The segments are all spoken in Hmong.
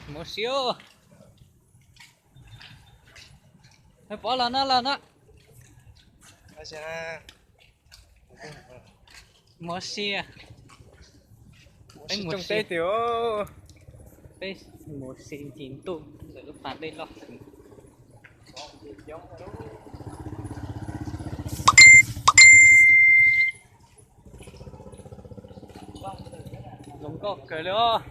Mus si, pov los no los no. Mus si, peb mus si, peb mus si ncig ntuj ntawm lub pas dej loj heev. Zoo nkauj kawg li os.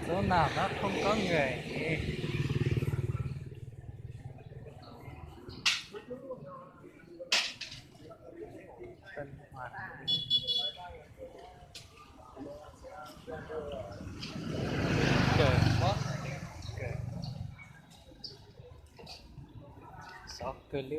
Số nào nó không có người thì Xov kawg li.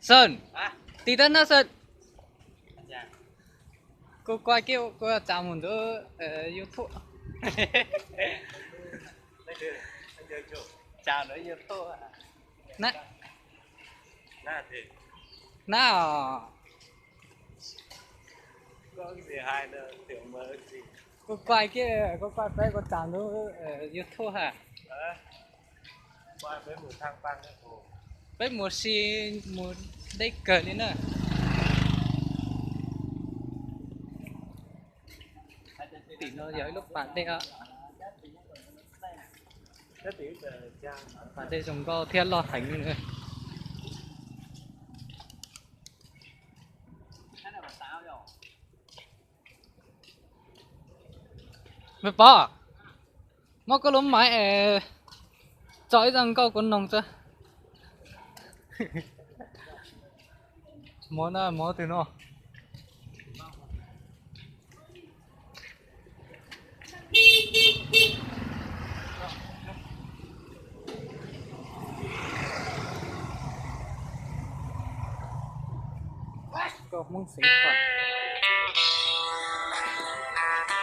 Sơn, tig teb na Sơn. Kuv quay kiag kuv tsav mus ntawd YouTube. Tsav ntawd YouTube. Na, na os. Kuv quay kiag, kuv quay peb kuv tsav ntawd YouTube ha. Peb mus si, mus deb kawg li na. Tim no yog ib lub pas dej os. Pas dej zoo nkauj thiab loj heev li na. Me Pov, muab koj lub maiv es tso ib zaj nkauj kuv noog tso. Muab na, muab tus no. Koj Hmoob xeev toj.